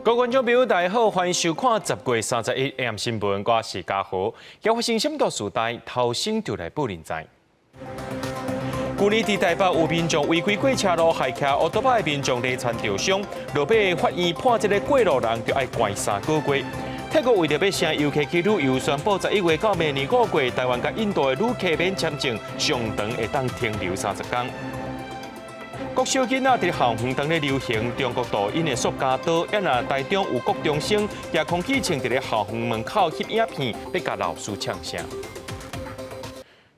各位觀眾朋友，大家好，歡迎收看10月31 AM 新聞，我是嘉豪。今發生什麼大事代，頭先就來報您知。舊年佇台北有民眾違規過車路，害騎烏托邦的民眾禮田著傷，落尾法院判這个過路人著愛關3個月。泰國為著欲吸遊客去旅遊，宣布11月到明年5月，台灣佮印度的旅客免簽證，上長會當停留30工。國小囡仔佇校園當咧流行中國抖音的塑膠刀，啊若台中有國中生舉空氣槍佇咧校園門口翕影片，欲共老師嗆聲。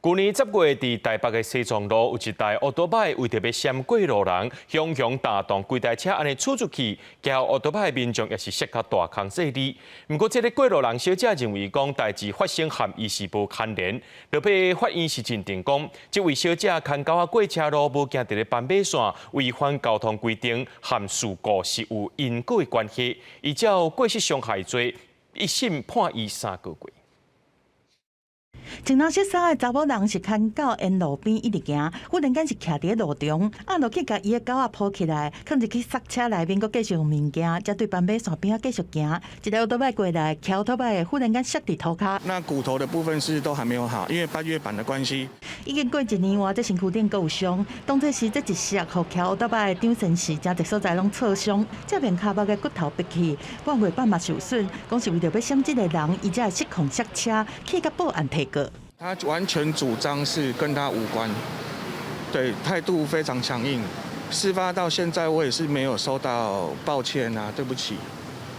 舊年10月，佇台北的西藏路有一台烏托邦為著欲閃過路人，雄雄大動規台車按呢衝出去，騎烏托邦的民眾也是摔較大空細膩。毋過，這个過路人小姐認為講，代誌發生和伊是無牽連，落尾法院是認定講，這位小姐牽狗仔過車路無行佇咧斑馬線，違反交通規定，和事故是有因果的關係，依照過失傷害罪，一審判伊3個月。穿藍色衫的查某人是牽狗沿路邊一直行，忽然間是徛佇咧路中，按落去共伊的狗仔抱起來，囥入去剎車內面，閣繼續用物件，才對斑馬線邊仔繼續行。一个歐多擺過來，騎歐多擺忽然間摔佇塗跤。那骨頭的部分是都還沒有好，因為半月板的關係。已經過一年外，這身軀頂閣有傷。當初時這一摔，予騎歐多擺的張先生誠濟所在攏挫傷，這邊跤目的骨頭拔去，半月板嘛受損。講是為著欲閃這个人，伊才會失控摔車，去共報案提告。他完全主張是跟他無關，對，態度非常強硬。事發到現在，我也是沒有收到抱歉啊，對不起，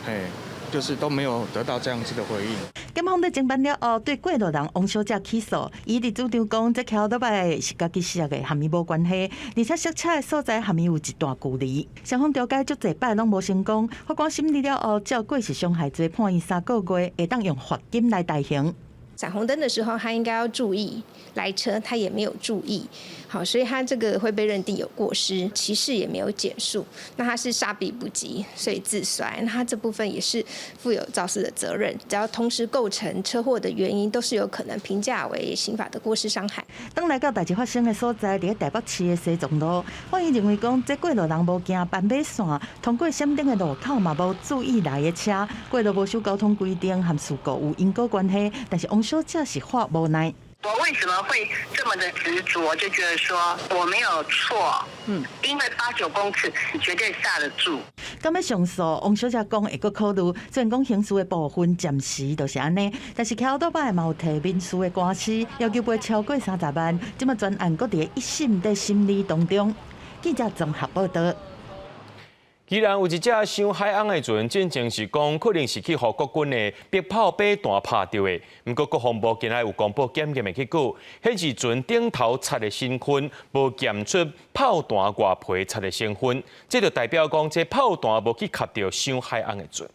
嘿，就是都沒有得到這樣子的回應。檢方佇偵辦了後，對過路人王小姐起訴，伊佇主張講，這騎歐多擺是家己摔的，和伊無關係，而且摔車的所在和伊有一段距離。雙方調解足濟擺攏無成功，法官審理了後，照過失傷害罪判伊三個月，會當用罰金來代刑。閃紅燈的時候，他應該要注意來車，他也沒有注意，好，所以他這個會被認定有過失，騎士也沒有減速，那他是剎避不及，所以自摔，那他這部分也是負有肇事的責任，只要同時構成車禍的原因，都是有可能評價為刑法的過失傷害。當來到代誌發生的所在，佇咧台北市的西藏路，法院認為講，這過路人無行斑馬線，通過閃燈的路口嘛無注意來的車，過路無守交通規定，和事故有因果關係，但是王小姐是話無奈。我為什麼會這麼的執着？就覺得說我沒有錯，因為八九公尺絕對剎得住。敢欲上訴，王小姐講會閣考慮。雖然講刑事的部分暫時就是按呢，但是騎歐多擺嘛有提民事的官司，要求賠超過30萬。這馬全案閣佇一審佇審理當中。記者綜合報道。宜蘭有一隻傷海翁的船，進前是講可能是去予國軍的迫炮飛彈拍著的。毋過國防部今仔有公布檢驗的結果，顯示船頂頭漆的成分無檢出炮彈外皮漆的成分，這就代表講這炮彈無去磕著傷海翁的船。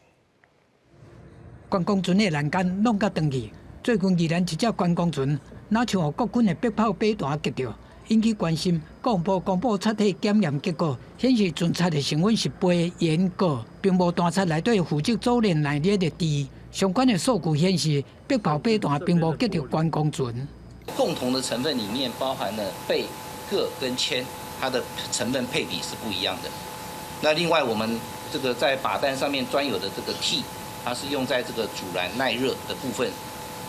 觀光船的欄杆弄甲斷去，最近宜蘭一隻觀光船，若像予國軍的迫炮飛彈擊著。引起關心，國防部公布漆體檢驗結果，顯示船漆的成分是鈀、鹽、鉻，並無彈漆內底負責阻燃耐熱的滇。相關的數據顯示，迫炮飛彈並無擊著觀光船。共同的成分裡面包含了鋇、鉻跟鉛，它的成分配比是不一樣的。那另外，我們這個在靶彈上面專有的這個銻，它是用在這個阻燃耐熱的部分。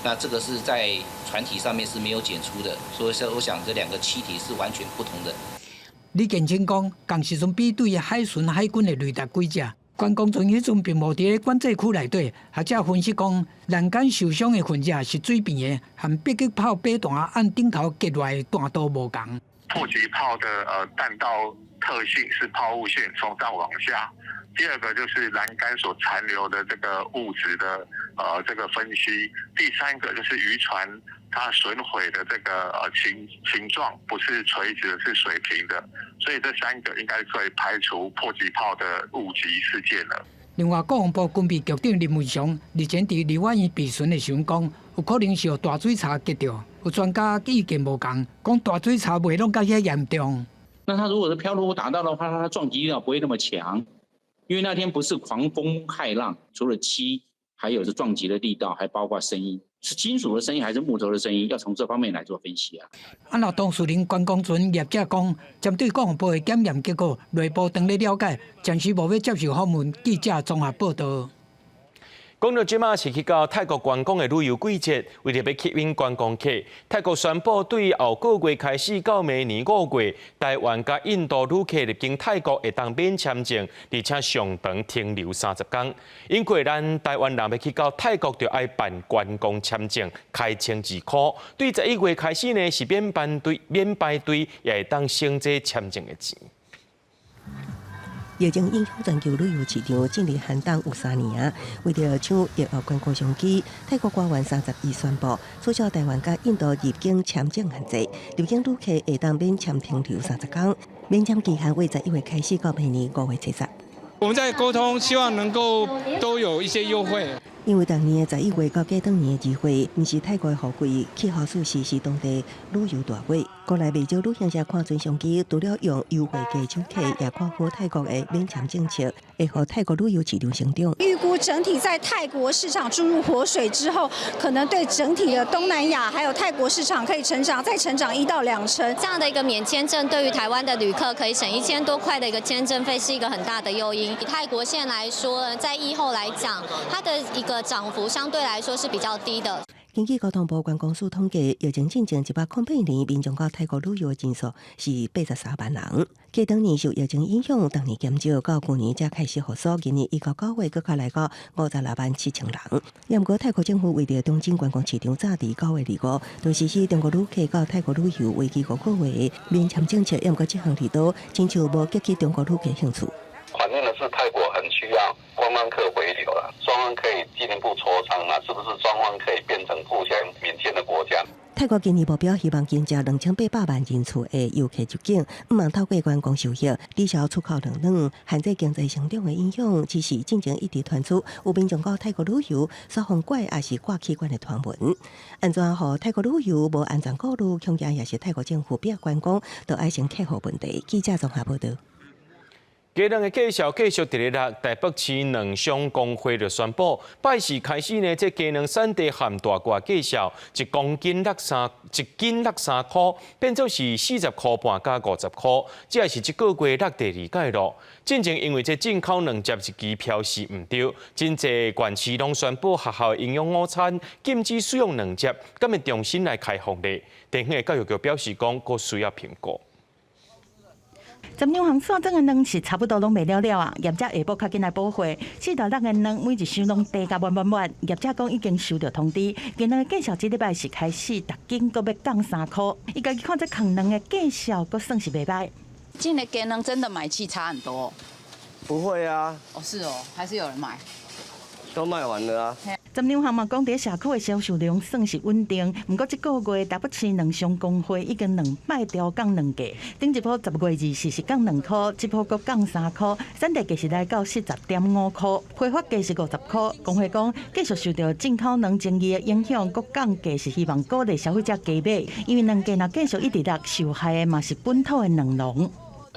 那這個是在船體上面是沒有檢出的，所以說我想這兩個氣體是完全不同的。李建清講，仝時陣比對海巡海軍的雷達軌跡，觀光船彼陣並無佇咧管制區內底。學者分析講，欄杆受傷的痕跡是水平的，和迫擊炮飛彈按頂頭擊落的彈道無仝。迫擊炮的彈道特性是拋物線，從上往下。第二個就是欄杆所殘留的這個物質的這個分析，第三個就是漁船它損毀的這個形狀不是垂直的，是水平的，所以這三個應該可以排除迫擊炮的誤擊事件了。另外，國防部軍備局長林文祥日前佇立法院備詢的時陣講，有可能是予大水槽擊著，有專家意見無仝，講大水槽袂弄甲遐嚴重。那它如果是飄落物打到的話，它撞擊力道不會那麼強。因為那天不是狂風駭浪，除了漆，還有是撞擊的力道，還包括聲音。是金屬的聲音還是木頭的聲音？要從這方面來做分析啊。啊，若當事人觀光船業者講，針對國防部的檢驗結果，內部當咧了解，暫時無欲接受訪問。記者綜合報道。講到這馬是去到泰國觀光的旅遊季節，為著欲吸引觀光客，泰國宣布對後個月開始到明年5月，台灣佮印度旅客入境泰國會當免簽證，而且上長停留30天。因過咱台灣人欲去到泰國，就愛辦觀光簽證，開1200塊。對11月開始呢，是免排隊，免排隊，也會當省這簽證的錢。疫情影響全球旅遊市場進入寒冬有3年啊！為著搶疫後觀光商機，泰國官員31宣布取消台灣佮印度入境簽證限制，入境旅客會當免簽停留30天，免簽期限為11月開始到明年5月70。我們在溝通，希望能夠都有一些優惠。因為逐年的11月到過當年的2月，毋是泰國的雨季，氣候舒適，是當地旅遊大月。國內袂少旅行社看準商機，除了用優惠價搶客，也看好泰國的免簽政策，會予泰國旅遊市場成長。預估整體在泰國市場注入活水之後，可能對整體的東南亞還有泰國市場可以成長，再成長1到2成。這樣的一個免簽證，對於台灣的旅客可以省1000多塊的一個簽證費，是一個很大的誘因。以泰國線來說，在疫後來講，它的一個漲幅相對來說是比較低的。根據交通部觀光署統計，疫情進前108年，民眾到泰國旅遊的人數是83萬人。過當年受疫情影響，逐年減少，到舊年才開始復甦。今年1到9月，閣較來到56萬7千人。毋過泰國政府為著重振觀光市場，早佇9月25就實施中國旅客到泰國旅遊為期5個月的免簽政策。毋過這項利多，親像無激起中國旅客興趣。反映的是泰國很需要觀光客回流了，雙方可以進一步磋商嘛？是不是雙方可以變成互相免簽的國家？泰國今年目標希望增加2800萬人次的遊客入境，向望透過觀光收益抵消出口轉軟、限制經濟成長的影響。只是進前一直傳出有民眾到泰國旅遊，煞予拐抑是割器官的傳聞。按怎予泰國旅遊無安全顧慮，恐驚也是泰國政府逼觀光都愛先克服問題。記者綜合報道。雞卵的價數繼續佇咧落，台北市卵商公會就宣布，拜四開始呢，這雞卵產地和大膾價數1公斤落3，1斤落3箍，變做是40箍半佮50箍，這也是這個月落第二擺咯。進前因為這進口卵接日期標示毋對，真濟縣市攏宣布學校營養午餐禁止使用卵汁，敢會重新來開放咧？地方的教育局表示講，閣需要評估。 12項散裝的卵是差不多攏賣了了啊！業者下晡較緊來補貨，四大六的卵每一箱攏提甲滿滿滿。業者講已經收到通知，雞卵的價數這禮拜是開始，逐斤閣欲降3箍。伊家己看這囥卵的價數，閣算是袂䆀。今年雞卵真的買氣差很多。不會啊。哦，是哦，還是有人買。都賣完了啊。 12項嘛講，佇社區的銷售量算是穩定，毋過這個月台北市卵商公會已經兩擺調降卵價，頂一波10月20是降2箍，這波閣降3箍，產地價是來到40.5箍，批發價是50箍。公會講，繼續受著進口卵爭議的影響，閣降價是希望鼓勵消費者加買，因為卵價若繼續一直落，受害的嘛是本土的卵農。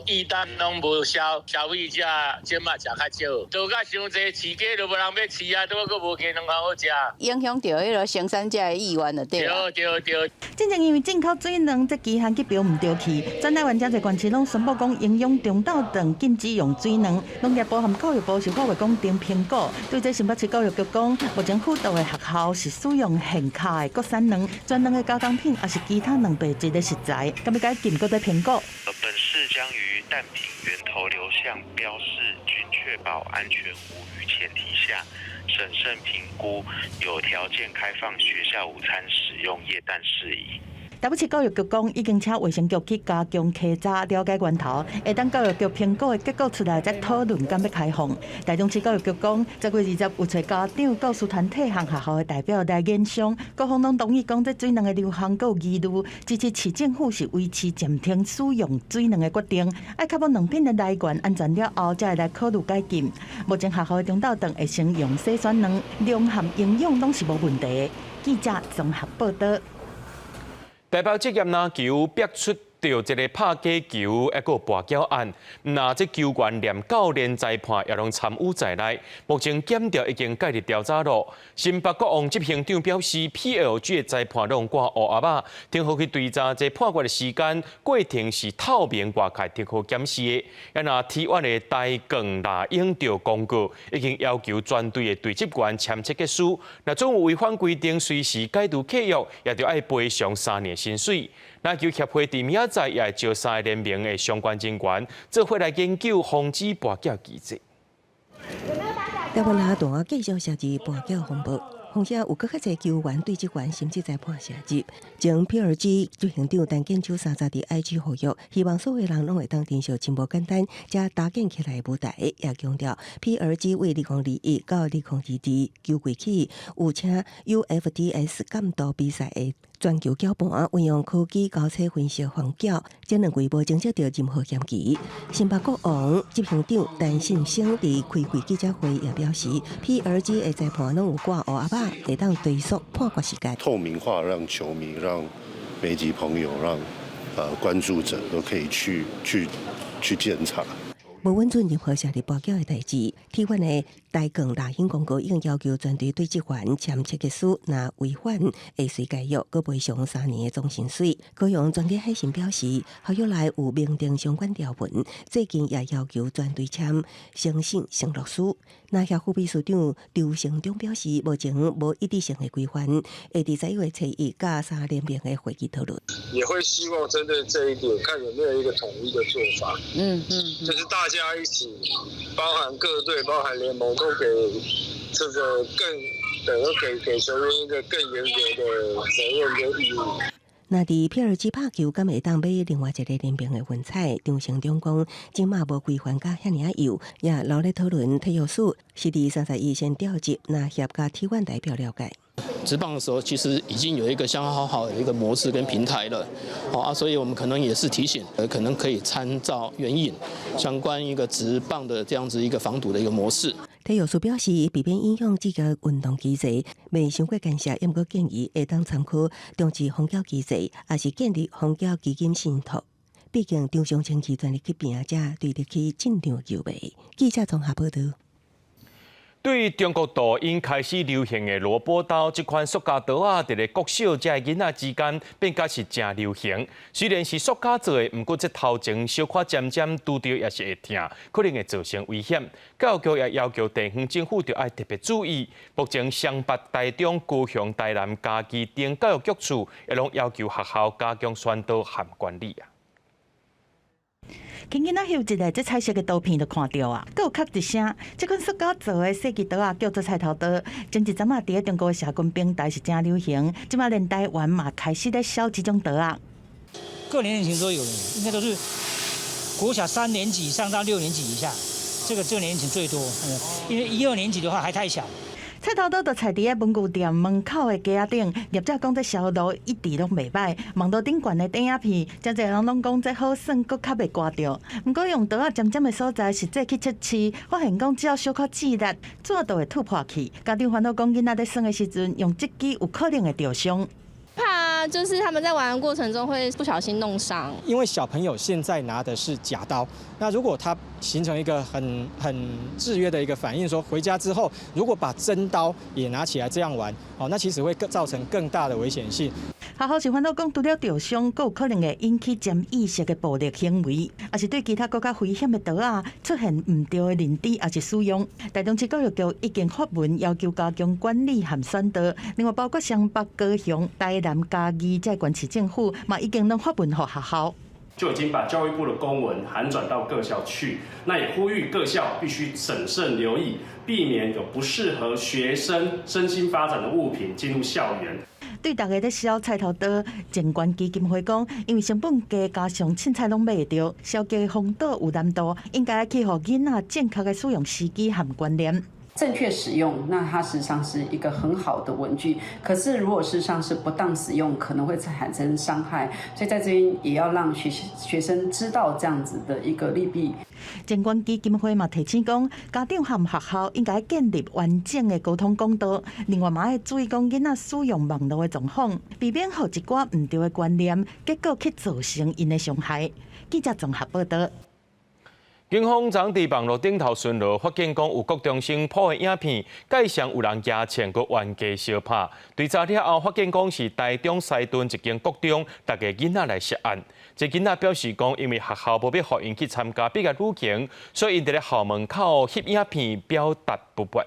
液蛋攏無銷，消費者這馬食較少，倒甲傷濟，飼雞都無人欲飼啊，都閣無雞卵較好食。影響著彼个生產者的意願就對。對對對。進前因為進口水卵這期限去標毋著去，全台灣誠濟縣市攏宣布講營養中晝頓禁止用水卵。農業部和教育部是發話講正評估，對這新北市教育局講，目前輔導的學校是使用現烤的國產卵，全卵的加工品抑是其他蛋白質的食材，敢欲共禁閣咧評估。本市將於蛋品源頭流向標示均確保安全無虞前提下，審慎評估有條件開放學校午餐使用液蛋事宜。台北市教育局講，已經請衛生局去加強稽查了解源頭，會等教育局評估的結果出來，再討論敢欲開放。台中市教育局講，10月20有揣家長、教師團體和學校的代表來研商，各方攏同意講，這水卵的流向閣有疑慮，支持市政府是維持暫停使用水卵的決定，愛確保卵品的來源安全了後，才會來考慮解禁。目前學校的中晝頓會先用洗選卵，量和營養攏是無問題。記者綜合報道。台北職業籃球逼出著這个拍假球，抑閣跋筊案，若這球員連教練、裁判也攏參與在內。目前檢調已經介入調查咯。新北國王執行長表示，PLG 的裁判攏掛烏盒仔，聽好去追查這判決的時間過程是透明外界，聽好檢視的。啊，若體院的台鋼獵鷹就公告，已經要求全隊的隊職員簽切結書，若總有違反規定，隨時解除契約，也著愛賠償3年薪水。籃球協會佇明仔載也會召三个聯盟的相關人員，做伙來研究防止跋筊機制。台灣籃壇繼續涉入跋筊風暴，況且有閣較濟球員對職員甚至裁判涉入。前 PLG 執行長陳建州三十佇 IG 呼籲，希望所有人攏會當珍惜真無簡單，才搭建起來的舞台，也強調 PLG 為2021到2022球季起，有請 UFDS 監督比賽的全球攪盤，運用科技交叉分析防攪，這兩季無偵測著任何嫌疑。新北國王執行長陳信生佇開會記者會也表示，PLG 的裁判攏有掛烏盒仔，會當追溯判決時間。透明化，讓球迷、讓媒體朋友、讓關注者都可以去檢查。無允准任何涉入跋筊的代誌。體院的台鋼獵鷹公告已經要求全隊隊職員簽切結書，若違反會隨解約，閣賠償3年的總薪水。高雄全家海神表示，合約內有明定相關條文，最近也要求全隊簽誠信承諾書。籃協副秘書長張成忠表示，目前無一致性的規範，會佇11月初一佮三聯盟的會議討論。也會希望針對這一點，看有沒有一個統一的做法。就是大家一起，包含各隊、包含聯盟，都給這個更等於給球員一個更嚴格的責任跟義務。若佇 PLG 拍球，敢會當買另外一个聯盟的運彩？張成忠講，這馬無規範甲遐爾仔幼，也留咧討論。體育署是佇31先調集籃協佮體院代表了解。職棒的時候，其實已經有一個相當好好的一個模式跟平台了，好啊，所以我們可能也是提醒，可能可以參照援引相關一個職棒的這樣子一個防堵的一個模式。體育署表示，避免影響這个運動機制，袂傷過干涉，毋過建議會當參考中職防攪機制，抑是建立防攪基金信託。畢竟張上清氣全力去拼，才對得起進場球迷。記者綜合報導。對中國抖音開始流行的蘿蔔刀這款塑膠刀仔，佇咧國小遮囡仔之間變甲是誠流行。雖然是塑膠做的，毋過這頭前小可尖尖，拄著也是會疼，可能會造成危險。教育局也要求地方政府著愛特別注意。目前雙北、台中、高雄、台南、嘉義等教育局處也攏要求學校加強宣導和管理啊。囡仔翕一个這彩色的刀片就看著啊，閣有咔一聲，這款塑膠做的細枝刀仔叫做菜頭刀，前一陣仔佇咧中國的社群平台是誠流行，這馬連台灣嘛開始咧銷這種刀仔。各年齡層都有，應該都是國小三年級以上到六年級以下，這個年齡層最多，因為一二年級的話還太小。菜頭刀就菜佇咧文具店門口的架仔頂，業者講這銷路一直攏袂䆀。網路頂懸的短影片，誠濟人攏講這好耍，閣較袂颳著。毋過用刀仔尖尖的所在，實際去測試，發現講只要小可賄力，紙就會脫破去。家長煩惱講，囡仔咧耍的時陣，用這支有可能會著傷。怕就是他們在玩的過程中會不小心弄傷。因為小朋友現在拿的是假刀，那如果他形成一個很制約的一個反應，說回家之後如果把真刀也拿起來這樣玩，哦，那其實會更造成更大的危險性。學校是煩惱講，除了著傷，閣有可能會引起潛意識的暴力行為，抑是對其他閣較危險的刀仔出現毋對的認知，抑是使用。台中市教育局已經發文要求加強管理和宣導，另外包括雙北、高雄、台南、嘉義這縣市政府嘛已經攏發文予學校。就已經把教育部的公文函轉到各校去，那也呼籲各校必須審慎留意，避免有不適合學生身心發展的物品進入校園。對大家咧銷菜頭刀，靜觀基金會講，因為成本低，加上凊彩攏買會著，消極防盜有難度，應該去予囡仔正確的使用時機和觀念。正確使用，那它實際上是一個很好的文具。可是如果事實上是不當使用，可能會產生傷害。所以在這邊也要讓學生知道這樣子的一個利弊。前關基金會嘛提醒講，家長和學校應該建立完整的溝通管道。另外嘛愛注意講囡仔使用網路的狀況，避免予一寡毋對的觀念，結果去造成𪜶的傷害。記者綜合報道。警方昨佇網路頂頭巡邏，發現講有國中生 PO 的影片，蓋上有人舉槍閣冤家相拍。追查了後，發現講是台中西屯一間國中六个囡仔來涉案。這囡仔表示講，因為學校無欲予𪜶去參加畢業旅行，所以𪜶佇咧校門口翕影片表達不滿。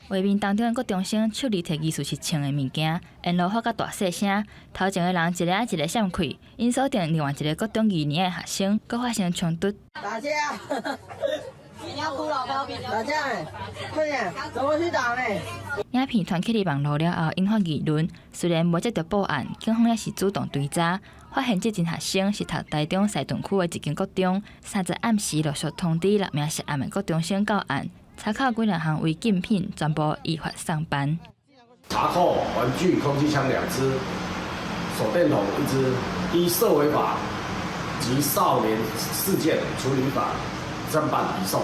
畫面當中的國中生手裡提疑似是槍的物件，沿路發甲大細聲，頭前的人一个仔一个閃開，𪜶鎖定另外一個國中二年的學生，閣發生衝突。打架！你要哭了，打架！快點，怎麼去打呢？影片傳去佇網路了後，引發議論。雖然無接著報案，警方也是主動追查，發現這陣學生是讀台中西屯區的一間國中。30暗時陸續通知六名涉案的國中生到案。查扣幾若項違禁品，全部依法送辦。查扣玩具空氣槍兩支，手電筒一支，依社維法及少年事件處理法偵辦移送。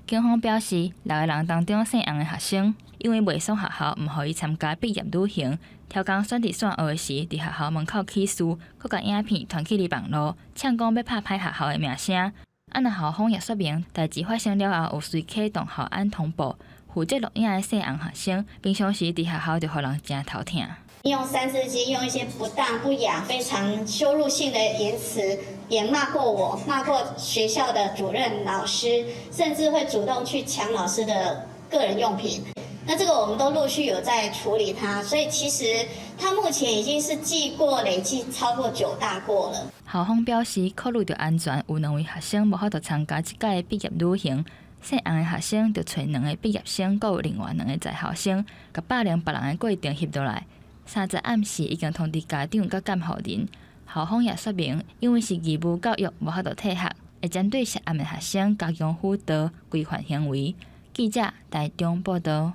警方表示，六个人當中姓洪的學生，因為袂爽學校毋予伊參加畢業旅行，挑工選佇散學時，佇學校門口起事，閣共影片傳去佇網路，嗆講欲拍歹學校的名聲。啊，若校方也說明，代誌發生了後，有隨啟動校安通報，負責錄影的姓洪學生，平常時佇學校就予人誠頭疼。用三字經，用一些不當不雅、非常羞辱性的言辭，也罵過我，罵過學校的主任老師，甚至會主動去搶老師的個人用品。那這個我們都陸續有在處理他，所以其實他目前已經是記過累計超過9大過了。校方表示，考慮著安全，有兩位學生無法度參加這屆的畢業旅行。姓洪的學生就揣兩個畢業生，閣有另外兩個在校生，共霸凌別人的過程翕落來。30暗時已經通知家長佮監護人。校方也說明，因為是義務教育，無法度退學，會針對涉案的學生加強輔導、規範行為。記者台中報道。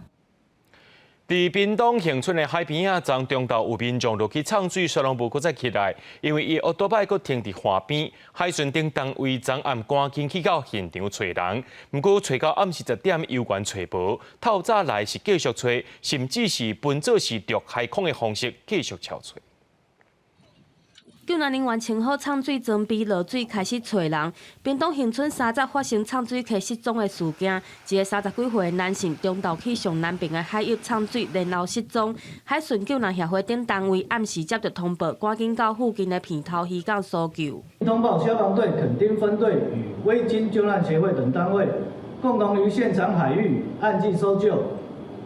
佇屏東恆春的海邊仔，昨中晝有民眾落去沖水，煞攏無閣再起來，因為伊烏多擺閣停佇岸邊。海巡等單位昨暗趕緊去到現場揣人，毋過揣到暗時10點，猶原揣無。透早來是繼續揣，甚至是分做是著海況的方式繼續搜揣。救援人員穿好沖水裝備落水開始揣人。屏東恆春30發生沖水客失蹤的事件，一个30幾歲的男性中晝去上南爿的海域沖水，然後失蹤。海巡救援協會等單位暗時接著通報，趕緊到附近的鼻頭漁港搜救。通報消防隊墾丁分隊與威金救難協會等單位，共同於現場海域按記搜救。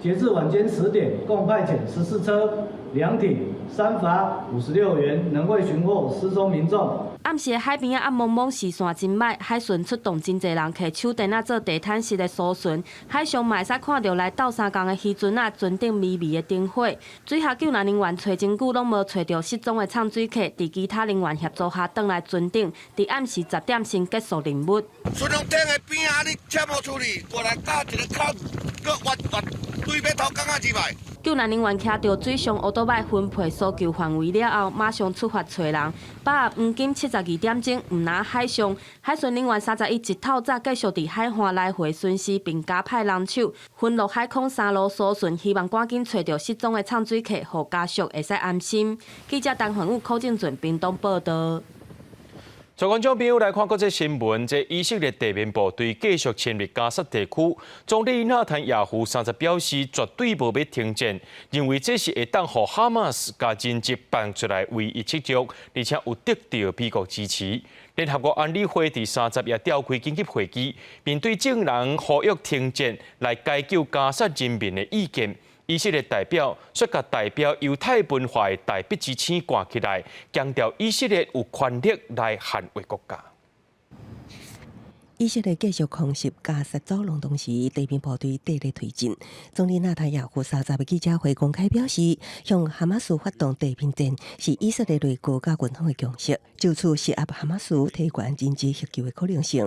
截至晚間10點，共派遣14車、2艇、3筏56員，仍未尋獲失蹤民眾。暗時的海邊仔暗濛濛，視線真䆀，海巡出動真濟人，提手電仔做地毯式的搜尋。海上嘛會使看著來鬥相共的漁船仔，船頂微微的燈火。水下救援人員揣真久攏無揣著失蹤的沖水客，佇其他人員協助下，轉來船頂，佇暗時10點先結束任務。船攏停的邊仔，你切無處理，過來搭一個口，閣挖挖對欲頭港仔入來。救援人員騎著水上烏多擺分配搜救範圍了後，馬上出發揣人。飽和黃金72點鐘，毋若海上海巡人員31一透早繼續佇海岸來回巡視，並加派人手分陸海空三路搜尋，希望趕緊揣著失蹤的沖水客，予家屬會使安心。記者陳焕武、柯正俊屏東報道。帶觀眾朋友來看國際新聞，這以色列地面部隊繼續侵入加薩地區，總理納坦雅胡30表示絕對無欲停戰，認為這是會當予哈馬斯共人質放出來唯一策略，而且有得著美國支持。聯合國安理會佇30也召開緊急會議，面對眾人呼籲停戰來解救加薩人民的意見。以色列代表說，共代表猶太文化的大筆之星掛起來，強調以色列有權力來捍衛國家。以色列繼續空襲加薩走廊同時，地面部隊綴咧推進。總理納坦雅胡30的記者會公開表示，向哈馬斯發動地面戰是以色列內閣佮軍方的共識，就此施壓哈馬斯提懸人質獲救的可能性。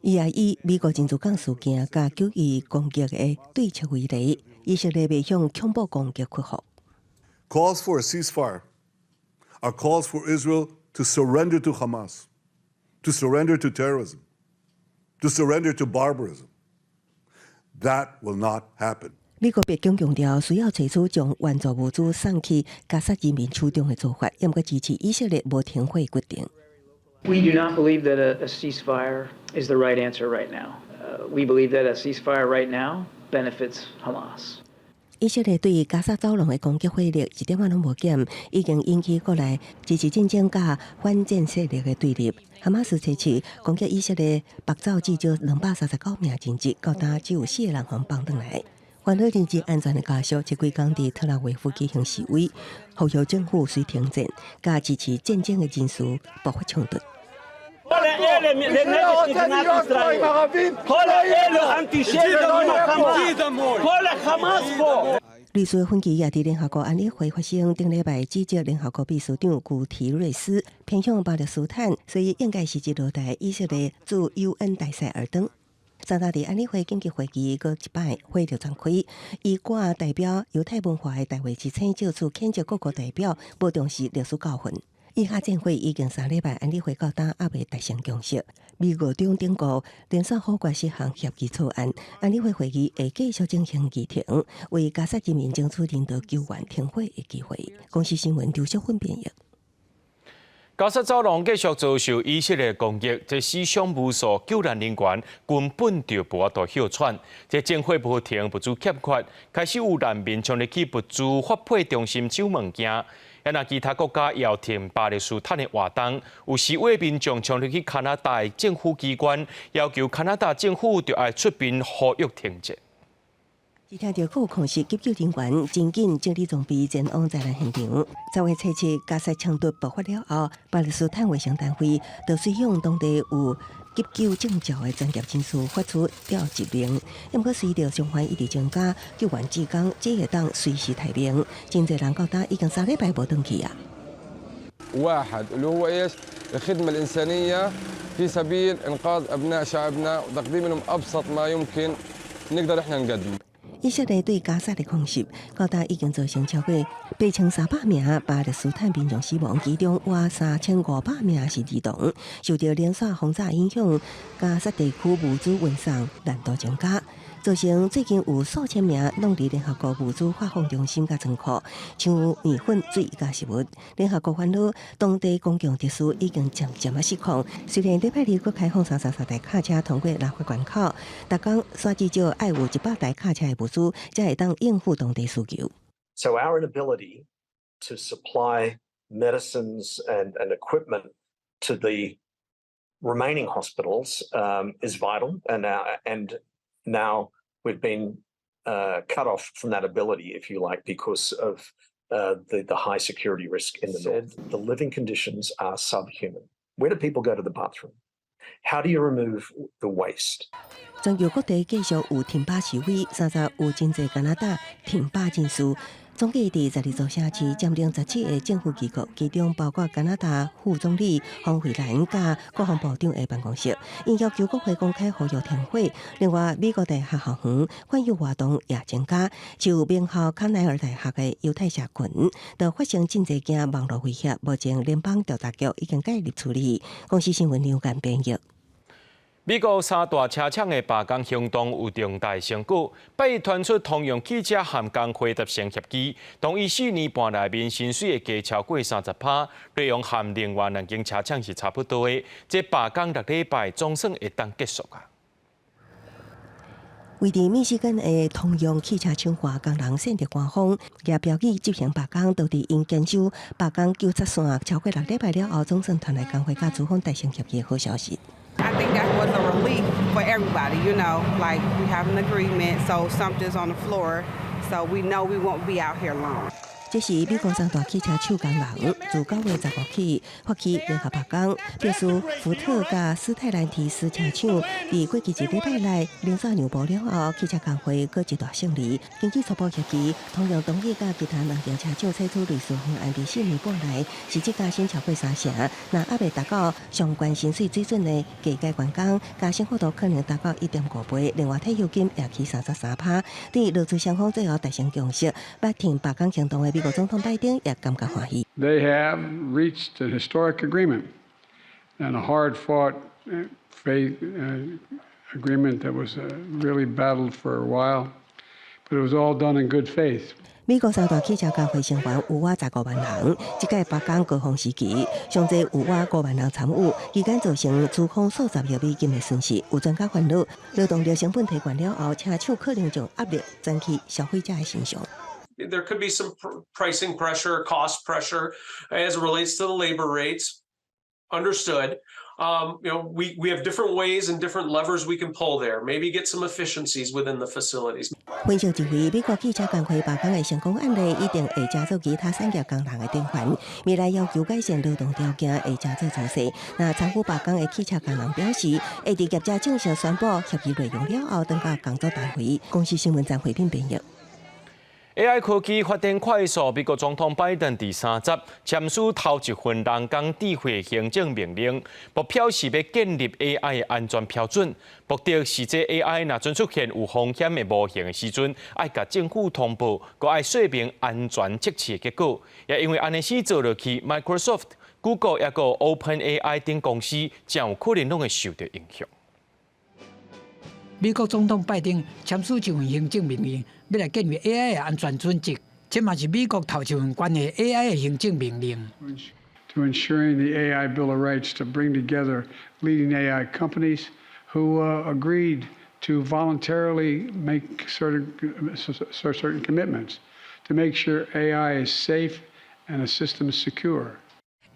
伊也以美國珍珠港事件佮9·11攻擊的對策為例，以色列袂向恐怖攻擊屈服。 Calls for a ceasefire are calls for Israel to surrender to Hamas, to surrender to terrorism, to surrender to barbarism. That will not happen. 美國白宮強調，需要採取將援助物資送去加薩人民手中的做法，毋過支持以色列無停火決定。 We do not believe that a ceasefire is the right answer right now. We believe that a ceasefire right now benefits Hamas. 以色列對加薩走廊的攻擊火力一點仔攏無減，已經引起國內支持戰爭佮反戰勢力的對立。哈馬斯測試攻擊以色列北走至少239名人質，到今只有四个人予放轉來。環繞人質安全的家屬，這幾工佇特拉維夫舉行示威，呼籲政府隨停戰，佮支持戰爭的人士爆發衝突。類似分歧也佇聯合國安理會發生，頂禮拜指責聯合國秘書長古提瑞斯偏向巴勒斯坦，所以應該是一落台以色列駐 UN 大使爾登。三大佇安理會緊急會議閣一擺火力全開，伊掛代表猶太文化的大衛之星，借此譴責各國代表無重視歷史教訓。以哈戰火已經3禮拜，安理會到今猶未達成共識。美俄中頂國連續否決四項協議草案，安理會會議會繼續進行議程，為加薩人民爭取人道救援停火的機會。公視新聞劉淑芬編譯。加薩走廊繼續遭受以色列攻擊，這死傷無數，救難人員根本就無法度歇喘。這戰火無停，物資欠缺，開始有難民衝入去物資發配中心搶物件。啊，若其他國家邀請巴勒斯坦的活動，有示威民眾衝入去加拿大政府機關，要求加拿大政府著愛出兵呼籲停戰。只聽著閣有空襲急救人員真緊整理裝備前往災難現場。10月初7加薩衝突爆發了後，巴勒斯坦衛生單位就隨向當地有急救證照的專業人士發出調集令。毋過隨著傷患一直增加，救援志工只會當隨時待命。真濟人到今已經3禮拜無轉去啊。 واحد اللي هو ايش؟ الخدمة الإنسانية في سبيل إنقاذ أبناء شعبنا وتقديم لهم أبسط ما يمكن نقدر إحنا نقدمه。以色列對加薩的空襲，到今已經造成超過8300名巴勒斯坦民眾死亡，其中約3500名是兒童。受著連續轟炸影響，加薩地區物資運送難度增加，造成最近有數千名攏佇聯合國物資發放中心佮倉庫搶麵粉、水佮食物。聯合國煩惱當地公共設施已經漸漸仔失控。雖然禮拜二閣開放33台卡車通過拉法關口，逐工煞至少愛有100台卡車的物資，才會當應付當地需求。 So our inability to supply medicines and equipment to the remaining hospitals is vital, and now we've been cut off from that ability, if you like, because of the high security risk in the north. The living conditions are subhuman. Where do people go to the bathroom? How do you remove the waste? 全球各地繼續有挺巴示威，三十有真濟加拿大挺巴人士，總計佇12座城市佔領17個政府機構，其中包括加拿大副總理方慧蘭佮國防部長的辦公室，𪜶要求國會公開呼籲停火。另外，美國大學校園反猶活動也增加，就名校康奈爾大學的猶太社群，就發生真濟件網路威脅，目前聯邦調查局已經介入處理。公視新聞劉干編譯。美國三大車廠的罷工行動有重大成果，拜一傳出通用汽車和工會達成協議，同意4年半內面薪水會加超過30%，內容和另外兩間車廠是差不多的。這罷工6禮拜總算會當結束啊！位佇密西根的通用汽車廠罷工人選擇官方也標記執行罷工，導致𪜶堅守罷工97線超過6禮拜了後，總算傳來工會佮資方達成協議的好消息。 I think that was a relief for everybody, like we have an agreement, so something's on the floor, so we know we won't be out here long. 這是美國三大汽車廠工人自9月15起發起聯合罷工，表示福特佮斯泰蘭提斯車廠佇過去一禮拜內連續讓步了後，汽車工會閣一大勝利。根據初步協議，通用同意佮其他兩間車廠採取類似方案，佇4年半內實質加薪超過三成。若猶未達到相關薪水水準的低階員工，加薪幅度可能達到1.5倍。另外退休金也起33%。對勞資雙方最後達成共識，捌停罷工行動的美國總統拜登也感覺歡喜。 They have reached an historic agreement and a hard-fought agreement that was really battled for a while, but it was all done in good faith. 美國三大汽車工會成員有倚15萬人，這屆罷工高峰時期，上濟有倚5萬人參與，期間造成資方數十億美金的損失。有專家煩惱，勞動力成本提懸了後，車廠可能將壓力轉去消費者的身上。 There could be some pricing pressure, cost pressure as it relates to the labor rates. Understood. We have different ways and different levers we can pull there. Maybe get some efficiencies within the facilities. 分析認為，美國汽車工會罷工的成功案例，一定會成做其他產業工人的典範。未來要求改善勞動條件，會成做趨勢。那參與罷工的汽車工人表示，會佇業者正式宣布協議內容了後，轉到工作單位。公視新聞張慧敏編譯。 AI 科技發展快速，美國總統拜登佇30簽署頭一份人工智慧行政命令，目標是欲建立 AI 的安全標準。目的是這 AI 若陣出現有風險的模型的時陣，愛共政府通報，閣愛說明安全測試的結果。也因為按呢死做落去，Microsoft、Google 抑閣 OpenAI 等公司，誠有可能攏會受著影響。美國總統拜登簽署一份行政命令，欲來建立 AI 的安全準則。這嘛是美國頭一份關係 AI 的行政命令。 To ensuring the AI Bill of Rights to bring together leading AI companies who agreed to voluntarily make certain commitments to make sure AI is safe and the system is secure.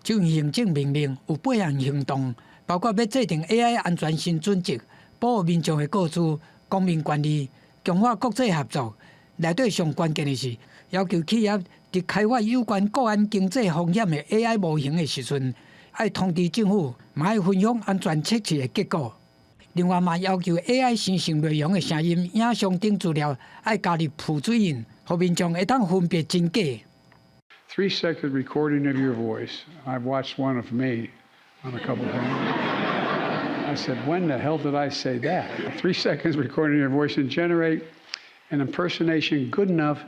這份行政命令有八項行動，包括欲制定 AI 安全新準則。保護民眾的個資、公民權利、強化國際合作。內底上關鍵的是，要求企業佇開發有關國安經濟風險的 AI 模型的時陣，愛通知政府，嘛愛分享安全測試的結果。另外嘛要求 AI 生成內容的聲音、影像等資料，愛加入浮水印，予民眾會當分別真假。 3-second recording of your voice. I've watched one of me on a couple things. I said, "When the hell did I say that?" 3 seconds recording your voice and generate an impersonation good enough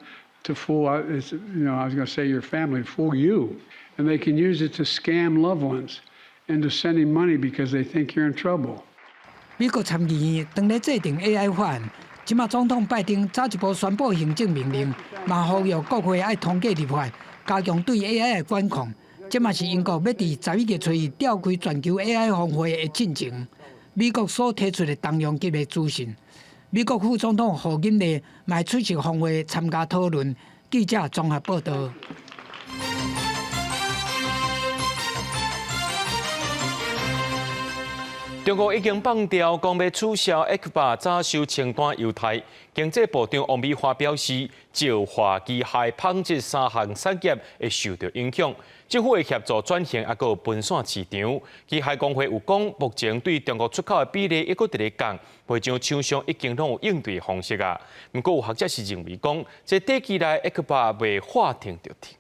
to fool, I was going to say your family, fool you. And they can use it to scam loved ones into sending money because they think you're in trouble. 美國參議院當咧制定 AI 法案，這馬總統拜登早一步宣布行政命令，嘛呼籲國會愛通過立法，加強對 AI 的管控。這嘛是英國欲佇11月初一召開全球 AI 峰會的進前，美國所提出的重量級的資訊。美國副總統賀錦麗嘛出席峰會參加討論。記者綜合報道。中國已經放調，講欲取消 ECFA 早收清單優待。經濟部長王美花表示，石化、機械、紡織三項產業會受著影響，政府會協助轉型，抑閣分散市場。機械工會有講，目前對中國出口的比例抑閣佇咧降，袂像廠商已經攏有應對方式啊。毋過有學者是認為講，這短期內 ECFA 袂話停就停。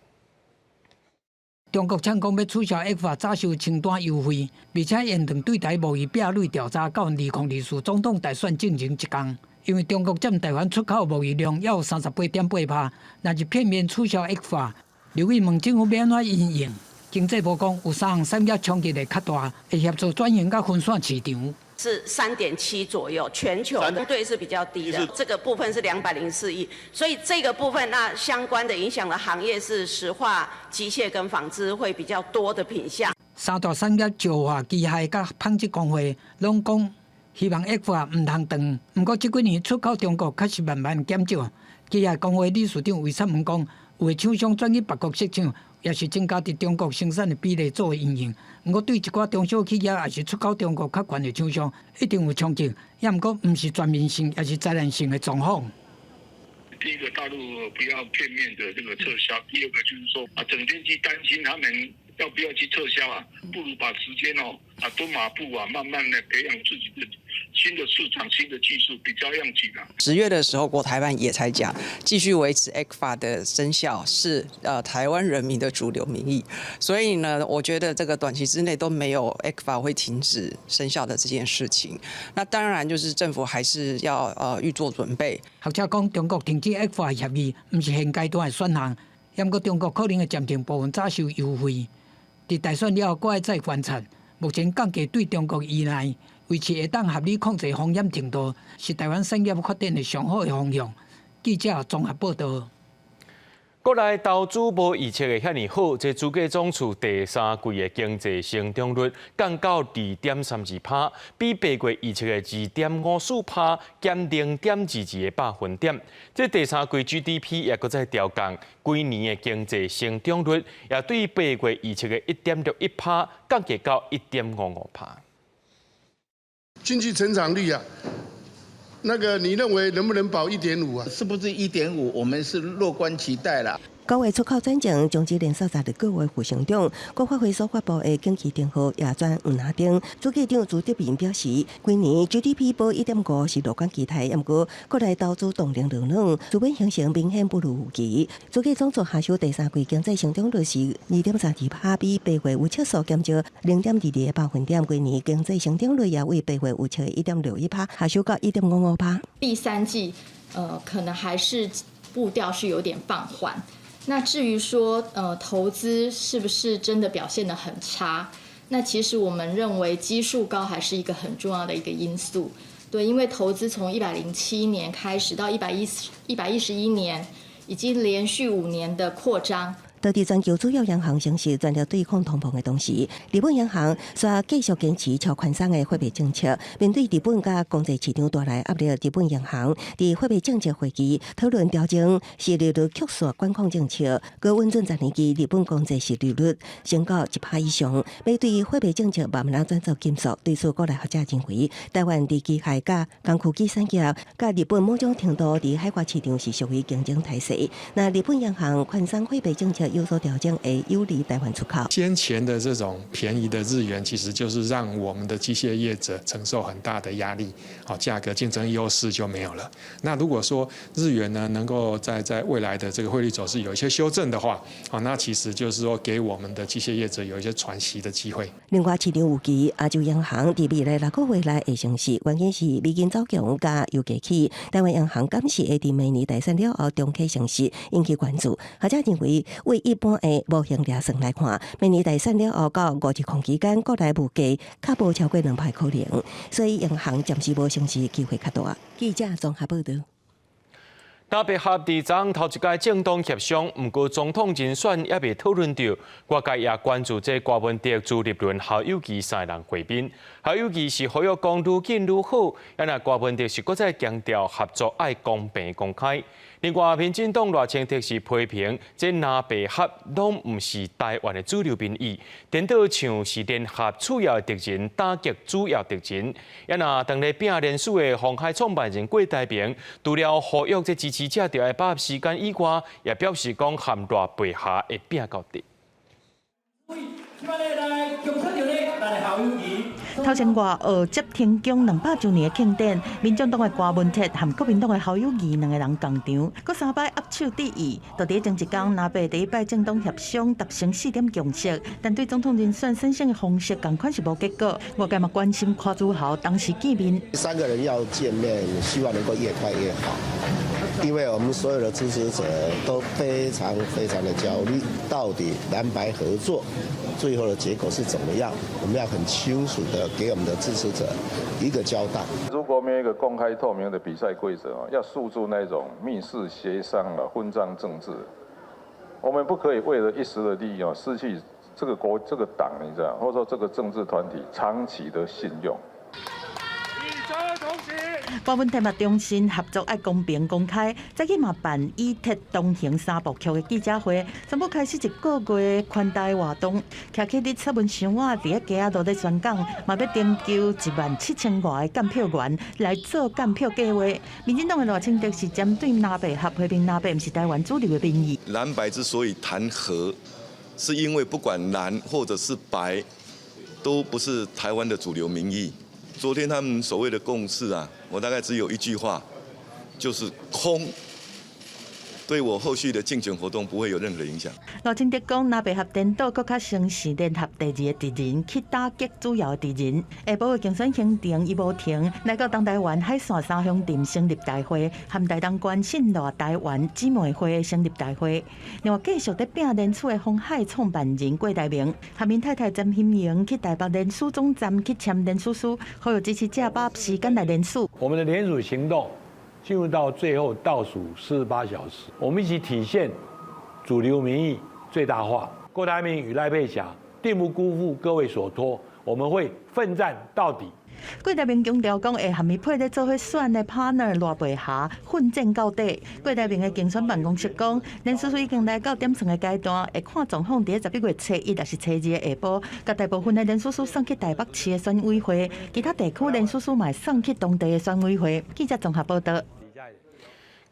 中國嗆講欲取消 ECFA 早收清單優惠，而且延長對台貿易壁壘調查到2024總統大選進前一工。因為中國佔台灣出口貿易量猶有38.8%，若是片面取消 ECFA，劉委問政府欲按怎因應？經濟部講有三項產業衝擊會較大，會協助轉型佮分散市場。是3.7左右，全球相對是比較低的。這個部分是204億，所以這個部分那相關的影響的行業是石化、機械跟紡織會比較多的品項。三大產業石化、機械佮紡織工會攏講希望 ECFA 毋通斷，毋過這幾年出口中國確實慢慢減少。機械工會理事長魏燦文講，有的廠商轉去別國設廠，也是增加佇中國生產的比例做因應。毋過對一寡中小企業，抑是出口中國較懸的廠商，一定有衝擊。也毋過毋是全面性，抑是災難性的狀況。第一個，大陸不要片面的這個撤銷；第二個就是說啊，整天去擔心他們要不要去撤銷啊，不如把時間哦啊蹲馬步啊，慢慢的培養自己的新的市場、新的技術，比較要緊啊。 10月的時候，國台辦也才講，繼續維持 ECFA 的生效是台灣人民的主流民意。所以呢，我覺得這個短期之內都沒有 ECFA 會停止生效的這件事情。那當然就是政府還是要預做準備。學者講，中國停止 ECFA 協議，毋是現階段的選項，毋過中國可能會暫停部分早收優惠。佇大選了後，閣愛再觀察。目前降低對中國依賴，維持會當合理控制風險程度，是台灣產業發展的上好的方向。記者綜合報導。國內投資無預測的遐爾好，這主計總處第三季的經濟成長率降到2.32%，比8月預測的2.54%減0.22個百分點。這第三季 GDP 也閣再調降，規年的經濟成長率也對8月預測的1.61%降低到1.55%。經濟成長率啊，那個你認為能不能保1.5啊？是不是1.5？我們是樂觀期待啦。九月出口轉正，終止連續16個月負成長。國發會所發布的景氣燈號也轉黃藍燈。主計長朱德明表示，今年 GDP 保1.5是樂觀期待，毋過國內投資動能落軟，資本形成明顯不如預期。主計總處下修第三季經濟成長率是2.32%，比八月預測數減少0.22個百分點。今年經濟成長率也為八月預測1.61%，下修到1.55%。第三季，可能還是步調是有點放緩。那至於說，投資是不是真的表現得很差？那其實我們認為基數高還是一個很重要的一個因素。對，因為投資從107年開始到111年，已經連續5年的擴張。當地全球主要央行升息，全力對抗通膨的同時，日本央行煞繼續堅持超寬鬆的貨幣政策。面對日本佮國際市場帶來壓力，日本央行佇貨幣政策會議討論調整殖利率曲線管控政策，閣穩準十年期日本公債殖利率升到1%以上，欲對貨幣政策慢慢轉做緊縮。對此，國內學者認為，台灣佇機械佮工具機產業，佮日本某種程度佇海外市場是屬於競爭態勢。若日本央行寬鬆貨幣政策有所調整，會有利台灣出口。先前的這種便宜的日元，其實就是讓我們的機械業者承受很大的壓力，好，價格競爭優勢就沒有了。那如果說日元呢，能夠在未來的這個匯率走勢有一些修正的話，啊，那其實就是說給我們的機械業者有一些喘息的機會。另外，市場預期亞洲央行佇未來6個月內會升息，原因是美金走強佮油價起。台灣央行敢是會佇明年大選了後重啟升息，引起關注。學者認為，為一般的模型驗算來看，明年大選了後到5月期間，國內物價較無超過2%可能，所以央行暫時無升息機會較大。記者綜合報導。藍白合佇昨昏頭一擺政黨協商，毋過總統人選猶未討論著，外界也關注這柯文哲、朱立倫、侯友宜三个人會面。侯友宜是呼籲講愈緊愈好，啊若柯文哲是閣再強調合作愛公平公開。另外，民進黨賴清德是批評這藍白合攏毋是台灣的主流民意，顛倒像是聯合次要敵人打擊主要敵人。啊若當咧拼連署的鴻海創辦人郭台銘，除了呼籲這支持者著愛把握時間以外，也表示講和賴白合會拼到底。頭前外澳接天宮200週年的慶典，民進黨的柯文哲和國民黨的侯友宜兩个人仝場，閣三擺握手致意。就佇前一工，藍白第一擺政黨協商達成四點共識，但對總統人選產生的方式仝款是無結果。外界嘛關心柯朱侯當時見面，三個人要見面，希望能夠越快越好，因為我們所有的支持者都非常非常的焦慮，到底藍白合作最後的結果是怎麼樣？我們要很清楚的給我們的支持者一個交代。如果沒有一個公開透明的比賽規則，要訴諸那種密室協商啊、分贓政治，我們不可以為了一時的利益啊，失去這個國、這個黨，你知道，或者說這個政治團體長期的信用。部分提嘛重申合作愛公平公開，再去嘛辦以鐵同行三部曲的記者會，宣布開始一個月寬待活動，徛起佇出門箱仔佇咧街仔路咧宣講，嘛欲徵求1.7萬外的監票員來做監票計劃。民進黨的賴清德是針對藍白合批評藍白，毋是台灣主流的民意。藍白之所以談和，是因為不管藍或者是白，都不是台灣的主流民意。昨天他們所謂的共識啊，我大概只有一句話，就是空。對我後續的競選活動不會有任何影響。賴清德講，藍白合顛倒，閣較誠實聯合第二个敵人去打擊主要的敵人。下晡的競選行程伊無停，來到東台灣海線三鄉鎮成立大會，和台東縣信賴台灣姊妹會成立大會。另外繼續佇拼連署的鴻海創辦人郭台銘，和𪜶太太詹欣瑩去台北連署總站去簽連署書，呼籲支持者把握時間來連署。我們的聯署行動進入到最後倒數48小時，我們一起體現主流民意最大化。郭台銘與賴佩霞定不辜負各位所託，我們會奮戰到底。郭台銘強調講，會和伊配咧做伙選的 partner 賴佩霞奮戰到底。郭台銘的競選辦公室講，連署書已經來到點算的階段，會看狀況，佇11月初1抑是初二的下晡，共大部分的連署書送去台北市的選委會，其他地區連署書嘛會送去當地的選委會。記者綜合報道。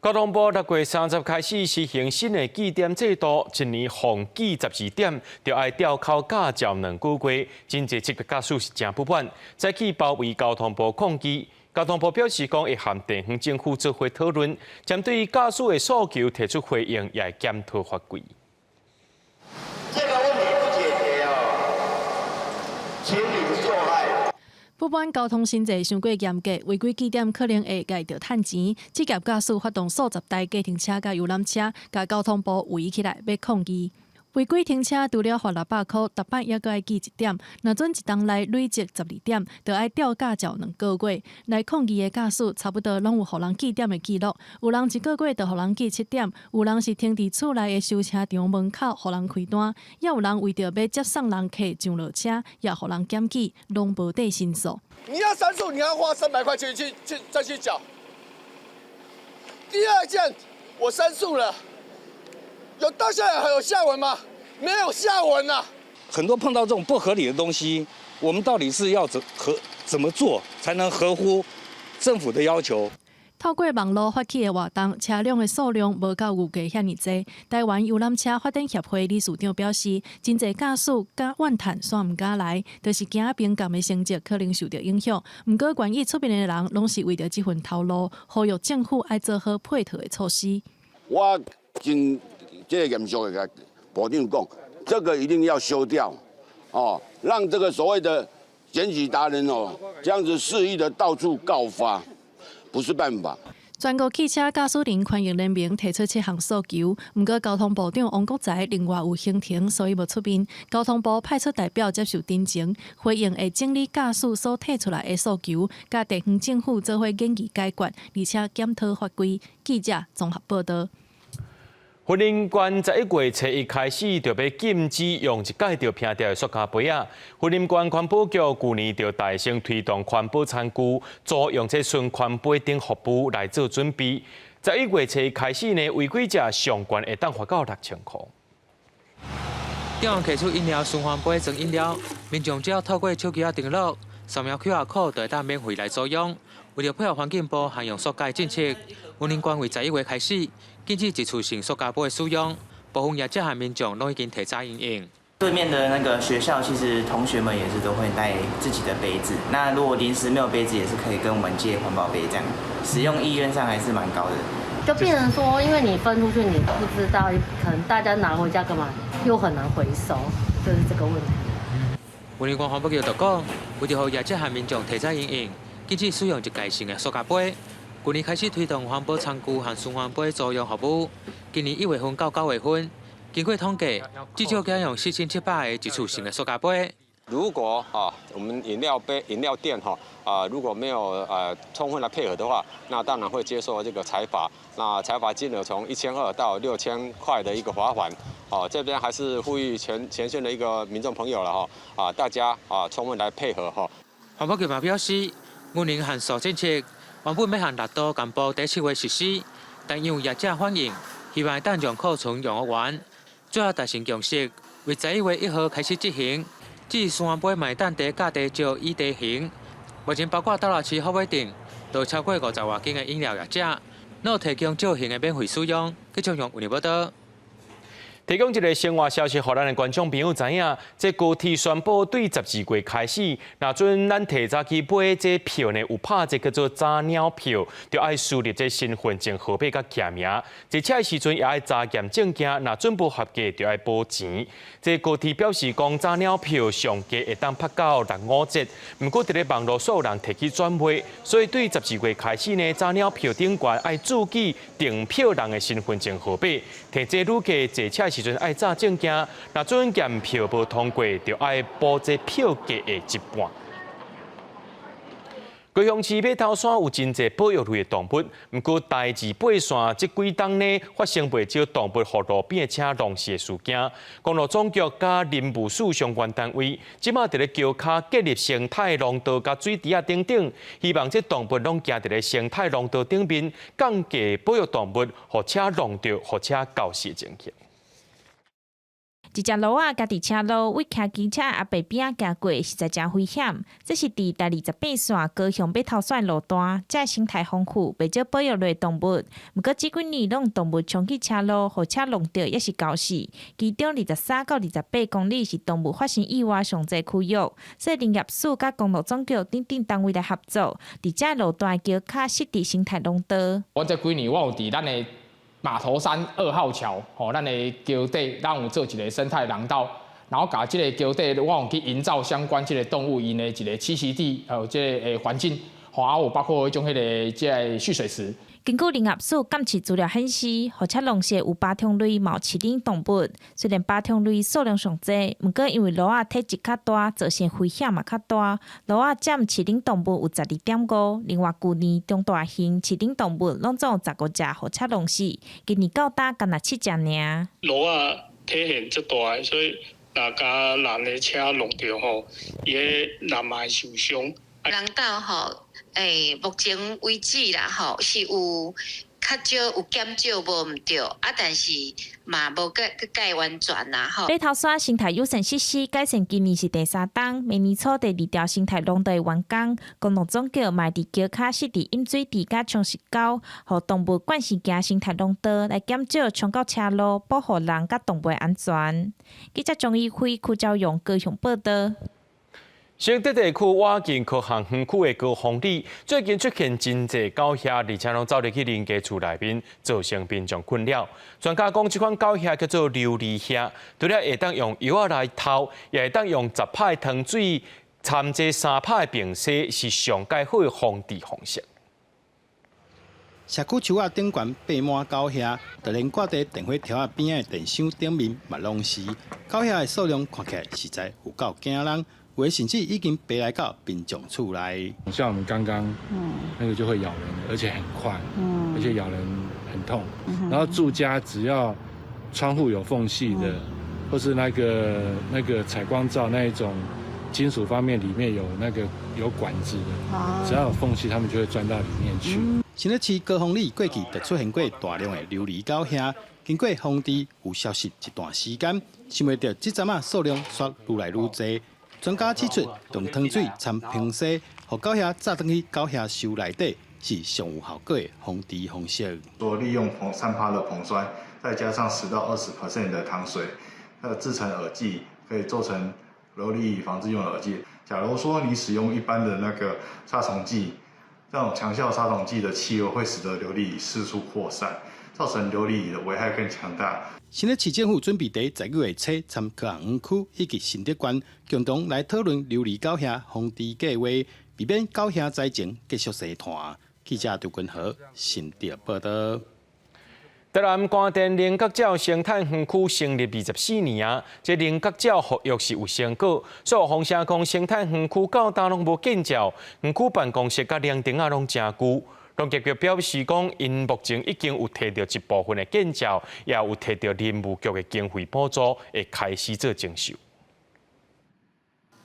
交通部6月30開始實行新的記點制度，一年放記12點，就愛吊考駕照2個月。真濟職業駕駛是誠不滿，再去包圍交通部抗議。交通部表示講，會和地方政府做伙討論，針對駕駛的訴求提出回應，也會檢討法規。這個問題不解決哦，全民受害。不滿交通新制傷過嚴格，違規記點可能會共著趁錢。職業駕駛發動數十台計程車佮遊覽車，共交通部圍起來欲抗議。違規停車除了罰600箍，逐擺猶閣愛記一點。若準一冬內累積12點，就愛吊駕照2個月。來抗議的駕駛差不多攏有予人記點的記錄，有人一個月就予人記7點，有人是停佇厝內的修車場門口予人開單，也有人為著欲接送人客上落車，也予人檢舉，攏無得申訴。你要申訴，你要花300塊錢去再去繳。第二件，我申訴了，有到現在還有下文嗎？沒有下文啊！很多碰到這種不合理的東西，我們到底是要怎麼做才能合乎政府的要求？透過網路發起的活動，車輛的數量無夠預計遐爾濟。台灣遊覽車發展協會理事長表示，真濟駕駛敢怨嘆，煞毋敢來，就是驚評鑑的成績可能受著影響。毋過，願意出面的人，攏是為著這份頭路，呼籲政府愛做好配套的措施。我真這個嚴肅的共部長講，這個一定要修掉，哦，讓這個所謂的檢舉達人哦，這樣子肆意的到處告發，不是辦法。全國汽車駕駛人權益聯盟提出七項訴求，毋過交通部長王國材另外有行程，所以無出面。交通部派出代表接受陳情，回應會整理駕駛所提出來的訴求，佮地方政府做伙研議解決，而且檢討法規。記者綜合報道。雲林縣11月初1開始，就欲禁止用一擺就拚掉的塑膠杯仔。雲林縣環保局舊年就大聲推動環保餐具，租用這循環杯等服務來做準備。11月初1開始呢，違規者上懸會當罰到6000箍。店員提出飲料循環杯裝飲料，民眾只要透過手機仔登錄，掃描 QR code 就會當免費來租用。為著配合環境部限用塑膠政策，雲林縣為11月開始禁止一次性塑膠杯的使用，部分業者和民眾攏已經提早因應。對面的那個學校，其實同學們也是都會帶自己的杯子。那如果臨時沒有杯子，也是可以跟我們借環保杯，這樣使用意願上還是蠻高的。就變成說，因為你分出去，你不知道，可能大家拿回家幹嘛，又很難回收，就是這個問題。雲林縣環保局就講，為著予業者和民眾提早因應，禁止使用一過性的塑膠杯。去年開始推動環保餐具和循環杯租用服務，今年1月份到9月份，經過統計，至少減用4700個一次性的塑膠杯。如果啊，我們飲料杯、飲料店哈啊，如果沒有充分來配合的話，那當然會接受這個裁罰。那裁罰金額從1200到6000塊的一個罰款。哦，這邊還是呼籲全縣的一個民眾朋友了哈啊，大家啊充分來配合哈。環保局嘛表示，雲林限塑政策，原本欲限六都南部佇7月實施，但因為業者反映，希望會當讓庫存用完，最後達成共識，為11月1號開始執行。至於循環杯嘛會當佇甲地少以地行，目前包括斗六市虎尾鎮，都超過50外間的飲料業者，攏有提供少型的免費使用。繼續用有報道。提供一个生活消息，予咱的觀眾朋友知影，這高鐵宣布對12月開始，若準咱提早去買這票呢，有拍這叫做早鳥票，就愛輸入這身份證號碼佮簽名。坐車的時陣也愛查驗證件，若準無合格，就愛補錢。這高鐵表示講，早鳥票上低會當拍到65折，毋過佇咧網路煞有人提去轉賣，所以對12月開始呢，早鳥票頂懸愛注記訂票人的身份證號碼，提這旅客坐車時陣愛查證件，若準驗票無通過，就愛補這票價的一半。高雄市馬頭山有真濟保育類的動物，毋過台二八線這幾冬呢，發生袂少動物予路邊的車撞死的事件。公路總局佮林務署相關單位，這馬佇咧橋跤建立生態廊道佮水池仔等等，希望這動物攏行佇咧生態廊道頂面，降低保育動物予車撞著、予車絞死的情形。一隻驢仔跏佇車路，對騎機車阿伯邊仔行過，實在誠危險。這是佇台28線高雄馬頭山路段，這生態豐富，袂少保育類動物。毋過這幾年攏動物衝去車路，予車撞著，抑是絞死。其中23到28公里是動物發生意外上濟區域，所以林業署佮公路總局等等單位來合作，佇這路段橋跤設置生態廊道。我這幾年我有佇咱的馬頭山2號橋，吼，咱的橋底，咱有做一个生態廊道，然後共這个橋底，我有去營造相關這个動物𪜶的一个棲息地，還有這个環境，吼，啊有包括彼種彼个這个蓄水池。根據林業署監視資料顯示，予車撞死有爬蟲類嘛有飼養動物。雖然爬蟲類數量上濟，毋過因為驢仔體積較大，造成危險嘛較大。驢仔佔飼養動物有12.5，另外舊年中大型飼養動物攏總有15隻予車撞死，今年到今干焦七隻爾。驢仔體型足大，所以若共人的車撞著吼，伊个人嘛會受傷。廊道吼，目前為止啦吼，是有較少有減少無毋對，啊，但是嘛無閣閣蓋完全啦吼。馬頭山生態友善設施改善今年是第三冬，明年初第二條生態廊道完工。公路總局嘛佇橋跤設置飲水池佮沖廁溝，予動物慣勢行生態廊道，來減少衝到車路，保護人佮動物安全。記者張怡輝、柯昭勇高雄報道。新竹地區倚近科學園區的高峰里，最近出現真濟狗鴞，而且攏走入去人家厝內面，造成民眾困擾。專家講，這款狗鴞叫做琉璃鴞，除了會當用藥仔來偷，也會當用10拍的糖水摻這3拍的硼砂，是上蓋好的防治方式。社區樹仔頂懸爬滿狗鴞，就連掛佇電火柱仔邊仔的電箱頂面嘛攏是。狗鴞的數量看起來實在有夠驚人。有的甚至已經爬來到民眾厝內。像我們剛剛，那個就會咬人，而且很快，而且咬人很痛。然後住家只要窗戶有縫隙的，或是那個採光罩那一種金屬方面裡面有那個有管子的，只要有縫隙，他們就會鑽到裡面去。新北市高峰里過去就出現過大量的琉璃狗鴞，經過防治有消失一段時間，想袂著這陣仔數量煞愈來愈濟。專家指出，用糖水摻硼砂，予狗鴞紮轉去狗鴞箱內底，是上有效果的防治方式。說利用3趴的硼酸，再加上10到20% 的糖水，製成饵劑，可以做成琉璃蟻防治用的饵劑。假如說你使用一般的那個殺蟲劑，這種強效殺蟲劑的氣味會使得琉璃蟻四處擴散，造成琉璃蟻的危害更強大。新北市政府準備佇19月初參科學園區以及新竹縣共同來討論琉璃狗鴞防治計劃，避免狗鴞災情繼續生湠。記者張君和新竹報道。台南關田菱角鳥生態園區成立24年啊，這菱角鳥復育是有成果。所以風聲講生態園區到今攏無見鳥，園區辦公室佮涼亭仔攏誠舊。農業局表示講，𪜶目前已經有提著一部分的建照，也有提著林務局的經費補助，會開始做徵收。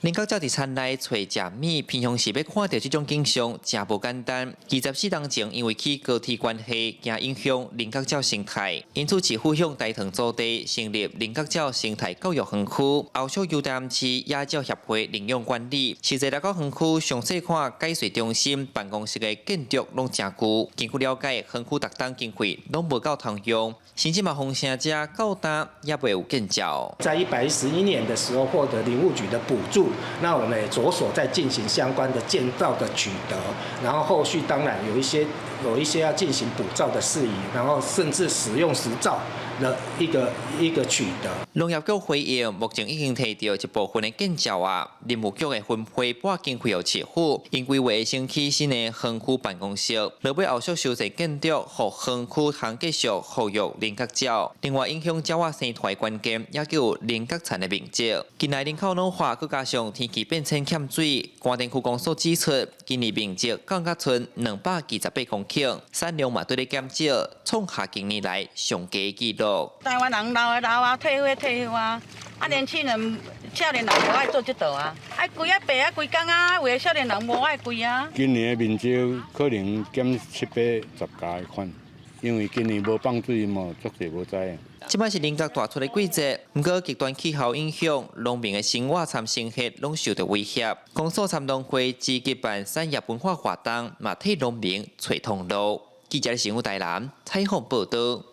菱角鳥佇田內揣食物，平常時欲看著這種景象，誠無簡單。24冬前，因為起高鐵關係，驚影響菱角鳥生態，因此市府向大塘租地成立菱角鳥生態教育園區，後續由台南市野鳥協會領養管理。實際來講，園區詳細看解說中心辦公室的建築攏誠舊。根據了解，園區逐冬經費攏無夠通用，甚至嘛風聲遮到今也未有建照。在111年的時候獲得林務局的補助，那我們也着手在進行相關的建造的取得，然後後續當然有一些要進行補照的事宜，然後甚至使用執照的一個一個取得。農業局回應，目前已經提著一部分的建照啊，林務局會分配撥經費予市府，𪜶規劃會先起新的園區辦公室，落尾後續修繕建築，予園區通繼續復育菱角鳥。另外，影響鳥仔生態關鍵，也叫菱角蠶的面積。近來人口老化，閣加上天氣變遷欠水，關田區公所指出，今年面積降甲賰228公頃，產量嘛對咧減少，創下近年來上低紀錄。台灣人老的老啊，退休的退休啊，啊年輕人、少年人無愛做這道啊，愛規啊白啊規工啊，有的少年人無愛規啊。今年的面積可能減七八十家的款，因為今年無放水嘛，足濟無知。這擺是菱角大出的季節，毋過極端氣候影響，農民的生活參生活攏受著威脅。公所參農會積極辦產業文化活動，嘛替農民揣通路。記者新聞台南採訪報導。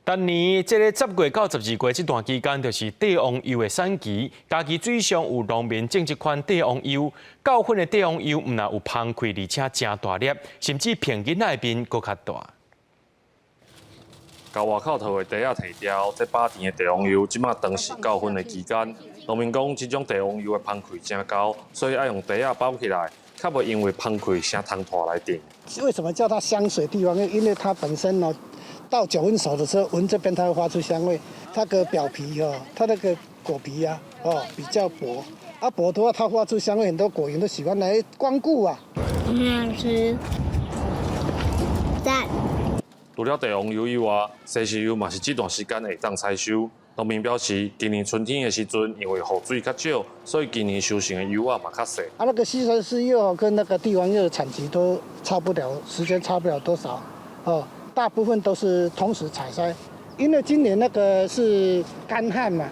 逐年這个10月到12月這段期間，就是帝王柚的產期。嘉義水上有農民種這款帝王柚，夠粉的帝王柚毋但有芳氣，而且誠大粒，甚至爿囡仔的面閣較大。共外口套的袋仔提掉，這飽甜的帝王柚，這馬當是夠粉的期間。農民講，這種帝王柚的芳氣誠厚，所以愛用袋仔包起來，較袂因為芳氣聲通拖來頂。為什麼叫它香水帝王柚？因為它本身呢，到9分熟的時候，聞這邊它會發出香味。它個表皮哦，它那個果皮啊，哦比較薄，啊薄的話，它發出香味，很多果蠅都喜歡來光顧啊。很好吃，讚。除了帝王柚以外，西施柚嘛是這段時間會當採收。農民表示，今年春天的時陣，因為雨水較少，所以今年收成的柚仔嘛較細。啊，那個西施柚跟那個帝王柚的產期都差不了，時間差不了多少，哦，大部分都是同時採摘。因為今年那個是乾旱嘛，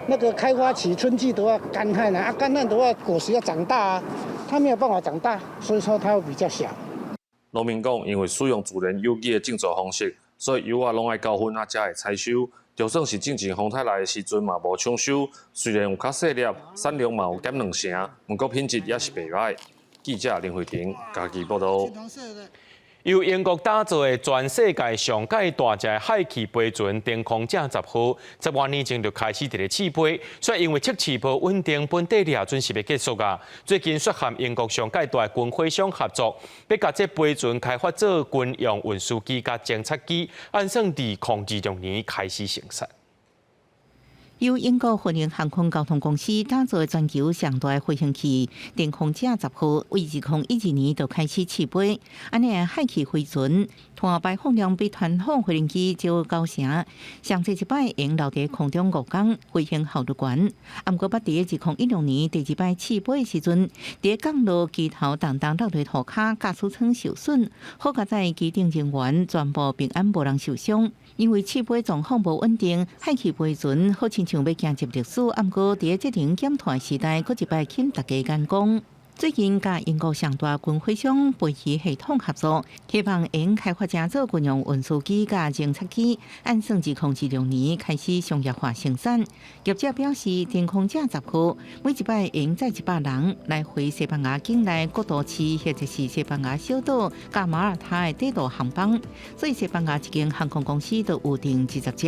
那個開花期春季的話乾旱啊，啊乾旱的話果實要長大啊，它沒有辦法長大，所以說它會比較小。農民講，因為使用自然有機的種植方式，所以柚仔攏愛夠粉仔才會採收。就算是進前風颱來的時陣嘛，無搶收。雖然有較細粒，產量嘛有減兩成，毋過品質也是袂䆀。記者林慧婷嘉義報導。由英國打造的全世界上蓋大隻氦氣飛船天空者10號，10外年前就開始佇咧試飛，卻因為測試無穩定，本底掠準時欲結束啊。最近卻和英國上蓋大的軍火商合作，欲共這飛船開發做軍用運輸機佮偵察機，按算2026年開始生產。由英國飛鷹航空交通公司打造的全球上大飛行器天空者十號，為2012年就開始試飛。按呢氦氣飛船，碳排放量比傳統飛行機少九成，上濟一擺會留佇空中5工，飛行效率懸。毋過，捌佇2016年第二擺試飛的時陣，佇降落機頭重重落佇塗跤，駕駛艙受損，好佳哉機頂人員全部平安無人受傷。因為試飛狀況無穩定，氦氣飛船好親像欲行入歷史，毋過佇節能減碳時代，閣一擺吸引大家眼光。最近，佮英國上大軍火商飛魚系統合作，希望會開發成做軍用運輸機佮偵察機，按算2026年開始商業化生產。業者表示，天空者十號每一擺會載100人來回西班牙境內國都市或者是西班牙小島佮馬耳他的短途航班，所以西班牙一間航空公司都預訂20隻。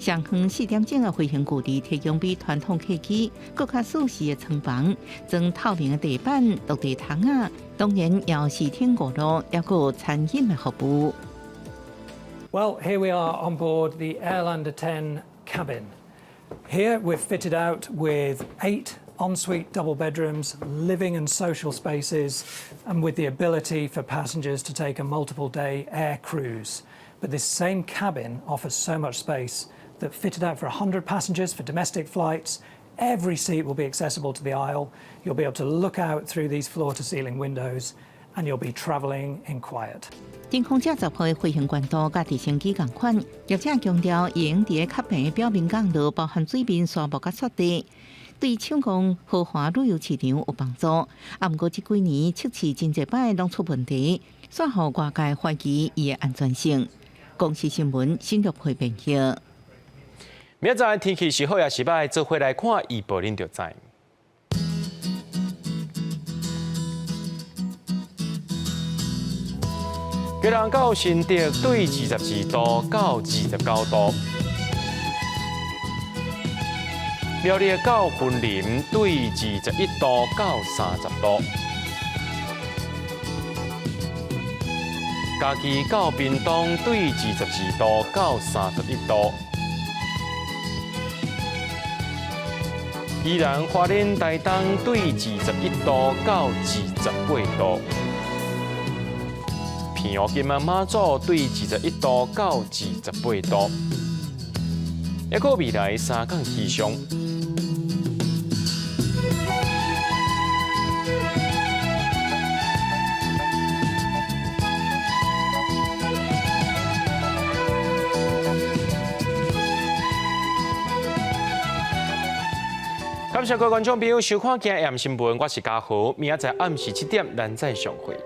上遠4點鐘的飛行距離，提供比傳統客機閣較舒適的艙房，裝透明的地板、落地窗仔，當然也是天娛樂，抑閣有餐飲的服務。 Well, here we are on board the Airlander 10 cabin. Here we're fitted out with eight ensuite double bedrooms, living and social spaces, and with the ability for passengers to take a multiple day air cruise. But this same cabin offers so much space that fitted out for 100 passengers for domestic flights, Every seat will be accessible to the aisle. You'll be able to look out through these floor-to-ceiling windows, and you'll be travelling in quiet. 天空者10號的飛行高度佮直升機仝款，業者強調會用佇較平的表面降落，包含水面、沙漠佮雪地，對搶攻豪華旅遊市場有幫助。啊，毋過這幾年測試真濟擺攏出問題，煞予外界懷疑伊的安全性。公視新聞新竹會編譯。明仔載天氣是好抑是䆀，做伙來看預報，恁就知。基隆到新竹對22度到29度，苗栗到雲林對21度到30度，嘉義到屏東對24度到31度，宜蘭花蓮台東對21度到28度。澎湖金門馬祖對21度到28度，抑閣未來三工氣象。感謝各位觀眾朋友收看今日新聞，我是嘉豪，明仔載暗時7點，咱再相會。